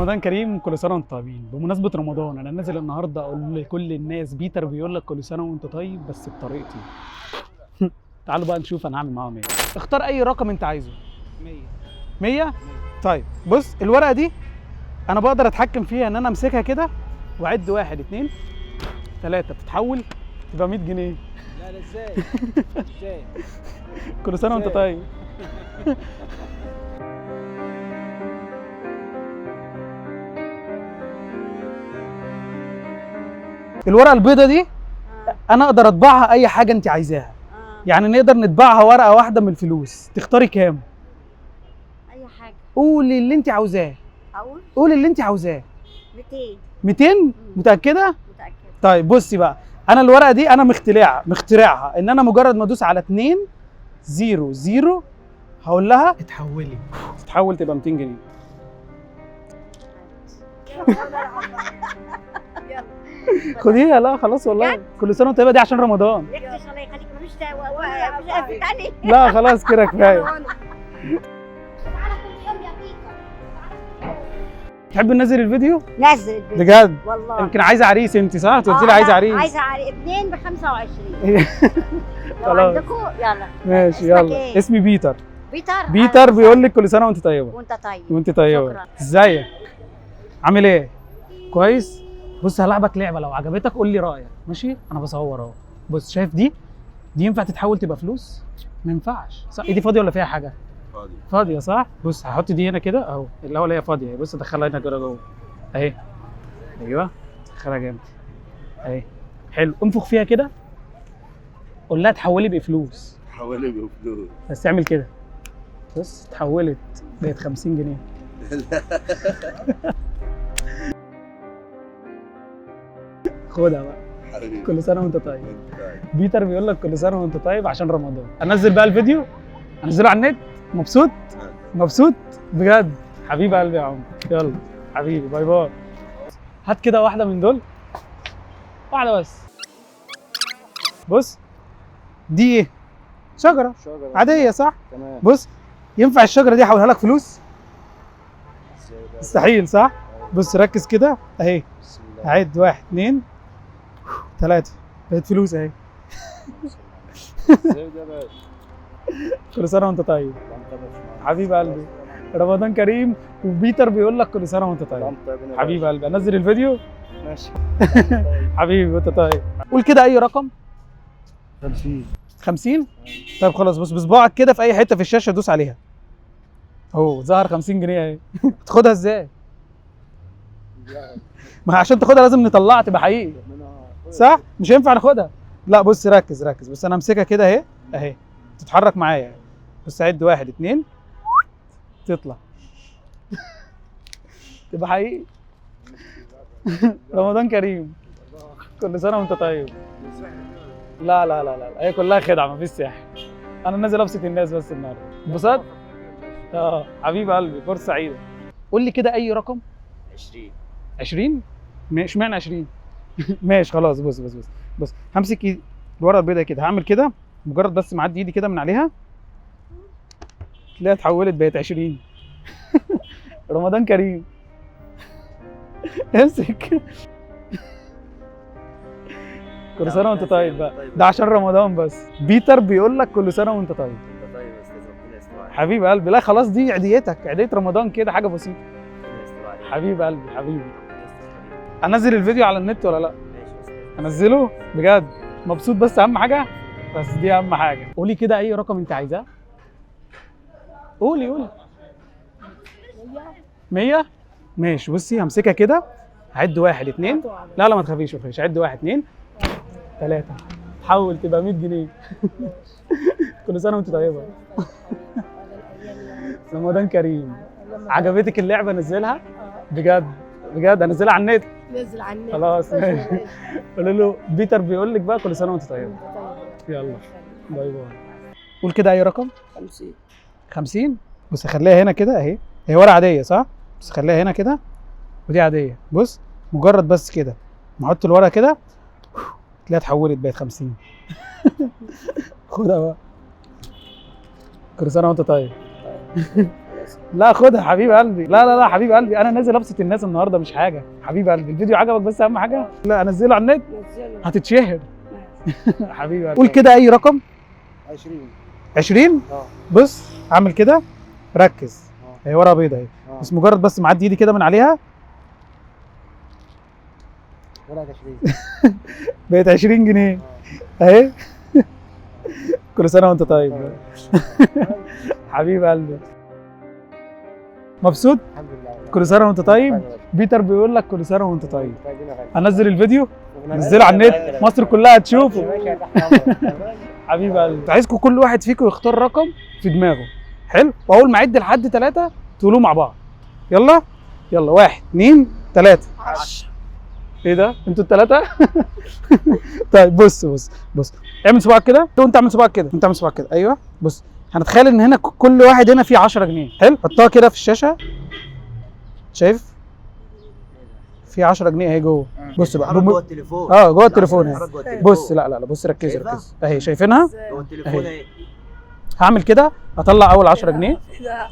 رمضان كريم، كل سنة وانتم طيبين. بمناسبة رمضان انا نازل النهارده اقول لكل الناس بيتر بيقول لك كل سنة وانت طيب، بس بطريقتي. تعالوا بقى نشوف انا هعمل معاهم ايه. اختار اي رقم انت عايزه. 100. 100. طيب بص، الورقة دي انا بقدر اتحكم فيها ان انا امسكها كده واعد 1 2 3 بتتحول تبقى 100 جنيه. لا لا، ازاي؟ ازاي؟ كل سنة وانت إزاي؟ طيب. الورقة البيضة دي انا اقدر اطبعها اي حاجة انت عايزاها. يعني نقدر نطبعها ورقة واحدة من الفلوس. تختاري كام؟ اي حاجة. قولي اللي انت عاوزاه. اقول؟ قولي اللي انت عاوزاه. 200. 200؟ متاكدة؟ متاكدة. طيب بصي بقى، انا الورقة دي انا مخترعها ان انا مجرد ما ادوس على 2 0 0 هقول لها اتحولي، تتحول تبقى 200 جنيه. يلا خديها. لا خلاص والله، كل سنة وانت طيبة، دي عشان رمضان. يكفي، الله يخليك، مفيش مفيش ألف تاني. لا خلاص كده كفاية. تعالى كل يوم يا بيتر. تحب ننزل الفيديو؟ نزل الفيديو. بجد؟ والله يمكن عايزه عريس انت، صح؟ انت قلت لي عايزه عريس. عايزه عريس 2 ب 25. لو خلاص. عندكم يلا. ماشي. اسمك يلا. إيه؟ اسمي بيتر. بيتر. بيتر بيقول لك كل سنة وانت طيبة. وانت طيب. وانت طيبة. شكرا. ازيك؟ عامل ايه؟ كويس؟ بص هلعبك لعبه، لو عجبتك قول لي رايك، ماشي؟ انا بصور اهو. بص شايف دي؟ دي ينفع تتحول تبقى فلوس؟ ما ينفعش، صح؟ ايدي فاضية ولا فيها حاجة؟ فاضي. فاضية صح؟ بص هحط دي هنا كده اهو، الاول هي فاضية، بص ادخلها هنا كده جوه اهي. ايوه ادخلها جامد اهي. حلو، انفخ فيها كده، قول لها تحولي بفلوس. حوالي بفلوس. بس اعمل كده، بص اتحولت بقت 50 جنيه. خدها بقى. حبيبي. كل سنة وانت طيب. وانت طيب. بيتر بيقول لك كل سنة وانت طيب عشان رمضان. انزل بقى الفيديو، انزله على النت. مبسوط؟ مبسوط بجد؟ حبيب قلبي يا عمر. يلا حبيبي، bye bye. هات كده واحدة من دول، واحدة بس. بص دي ايه؟ شجرة شجرة عادية صح؟ تمام. بص ينفع الشجرة دي احولها لك فلوس؟ ازاي بقى؟ مستحيل صح؟ بص ركز كده اهي، بسم الله. عد 1 2 3 بقت فلوس اهي. ازاي ده يا باشا؟ كل سنة وانت طيب وانت يا باشا. حبيب قلبي. رمضان كريم، وبيتر بيقول لك كل سنة وانت طيب. وانت طيب يا حبيب باشا. قلبي. انزل الفيديو؟ ماشي. حبيبي وانت طيب. قول كده اي رقم. 50. 50؟ طيب خلاص، بص بصباعك كده في اي حتة في الشاشة دوس عليها. اهو ظهر 50 جنيه اهي. تاخدها ازاي؟ ما عشان تاخدها لازم نطلعها تبقى حقيقي صح؟ مش هينفع ناخدها. لا بص ركز ركز، بص انا امسكها كده اهي اهي، تتحرك معايا. بص عد 1 2 تطلع. تبقى حقيقي. رمضان كريم، كل سنة وانت طيب. لا لا لا لا، هي كلها خدعه، مفيش سحر. انا نازل ابسط الناس بس النهارده. انبسطت؟ اه حبيب قلبي، فرصة سعيدة. قول لي كده اي رقم. 20. 20؟ اشمعنى 20؟ ماشي خلاص. بص بص بص بص، همسك ايدي الورقة البيضاء كده، هعمل كده مجرد بس معدي ايدي كده من عليها، تلاقيها اتحولت بقت 20. رمضان كريم. امسك. كل سنة وانت طيب بقى، ده عشان رمضان بس. بيتر بيقول لك كل سنة وانت طيب. انت طيب يا استاذ، ربنا يستر عليك. حبيب قلبي. لا خلاص دي عيديتك، عيديه رمضان كده، حاجة بسيطة. ربنا يستر عليك. حبيب قلبي حبيبي. ربنا يستر حبيبي. انزل الفيديو على النت ولا لا؟ ماشي يا استاذ. انزله بجد؟ مبسوط بس اهم حاجة، بس دي اهم حاجة. قولي كده اي رقم انت عايزاه. قولي قولي. 100؟ ماشي. بصي همسكها كده، هعد 1 2. لا لا ما تخافيش ما تخافيش، عد 1 2 3 تحول تبقى 100 جنيه. كل سنة وانت طيبة. رمضان كريم. عجبتك اللعبة؟ نزلها بجد بجد، انزلها على النت. نزل على النت. خلاص ماشي. قول له بيتر بيقول لك بقى كل سنة وانت طيبة. يلا bye bye. قول كده اي رقم. 50. 50؟ بص خليها هنا كده اهي، هي ورقة عادية صح؟ بس خليها هنا كده، ودي عادية. بص مجرد بس كده نحط الورقة كده، تلاقيها اتحولت بقت 50. خدها بقى. كل سنة وانت طيب. لا خدها حبيب قلبي. لا لا لا حبيب قلبي، انا نازل ابسط الناس النهارده مش حاجة. حبيب قلبي الفيديو عجبك بس اهم حاجة؟ لا انزله على النت هتتشهر. حبيبي قلبي قول كده اي رقم. 20. 20؟ بص اعمل كده، ركز، هي ورقة بيضة اهي، بس مجرد بس معدي ايدي كده من عليها ورقة 20 بقت 20 جنيه اهي. كل سنة وانت طيب. حبيب قلبي مبسوط؟ الحمد لله. كل سنة وانت طيب. بيتر بيقول لك كل سنة وانت طيب. انزل الفيديو، نزله على النت، مصر كلها هتشوفه. حبيب قلبي عايزكم كل واحد فيكم يختار رقم في دماغه، حلو؟ واول ما اعد لحد 3 تقولوه مع بعض. يلا يلا، 1 2 3. 10. ايه ده؟ انتوا الثلاثة؟ طيب بص بص بص، اعمل صباعك كده، وانت اعمل صباعك كده، وانت اعمل صباعك كده. ايوه بص، هنتخيل ان هنا كل واحد هنا فيه 10 جنيه، حلو؟ حطها كده في الشاشة، شايف؟ في 10 جنيه اهي جوه. بص بقى جوه التليفون. جوه التليفون اهي. بص لا لا لا بص، ركز ركز اهي، شايفينها؟ جوه التليفون اهي. هعمل كده، اطلع اول 10 جنيه،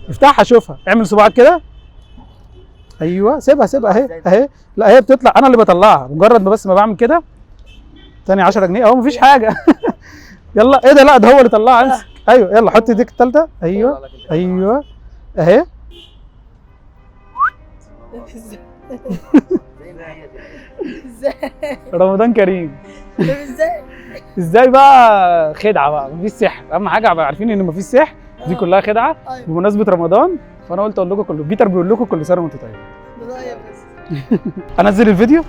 افتحها شوفها، اعمل صباعك كده. ايوه سيبها سيبها اهي اهي. لا هي بتطلع، انا اللي بطلعها، مجرد ما بس ما بعمل كده. تاني 10 جنيه اهو، مفيش حاجة. يلا ايه ده؟ لا ده هو اللي طلعها. امسك. ايوه يلا حط ايديك الثالثة. ايوه ايوه اهي. رمضان كريم. ازاي؟ ازاي بقى؟ خدعه بقى، مفيش سحر. اهم حاجة بقى عارفين ان مفيش سحر، دي كلها خدعه. بمناسبة رمضان فانا قلت اقول لكم كله، بيتر بيقول لكم كل سنة وانتم طيب. انزل الفيديو؟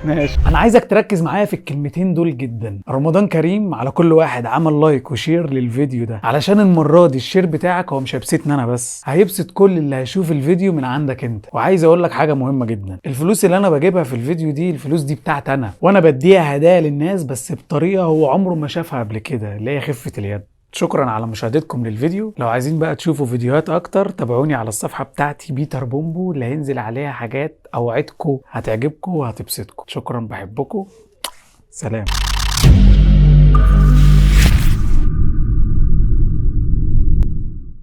ماشي. انا عايزك تركز معايا في الكلمتين دول جدا. رمضان كريم على كل واحد عمل like و share للفيديو ده، علشان المرة دي ال share بتاعك هو مش هيبسطني انا بس، هيبسط كل اللي هيشوف الفيديو من عندك انت. وعايز اقول لك حاجة مهمة جدا، الفلوس اللي انا بجيبها في الفيديو دي، الفلوس دي بتاعتي انا، وانا بديها هدايا للناس بس بطريقة هو عمره ما شافها قبل كده، اللي هي خفه اليد. شكرا على مشاهدتكم للفيديو. لو عايزين بقى تشوفوا فيديوهات اكتر تابعوني على الصفحة بتاعتي بيتر بومبو، اللي هينزل عليها حاجات اوعدكم هتعجبكم وهتبسطكم. شكرا، بحبكم، سلام.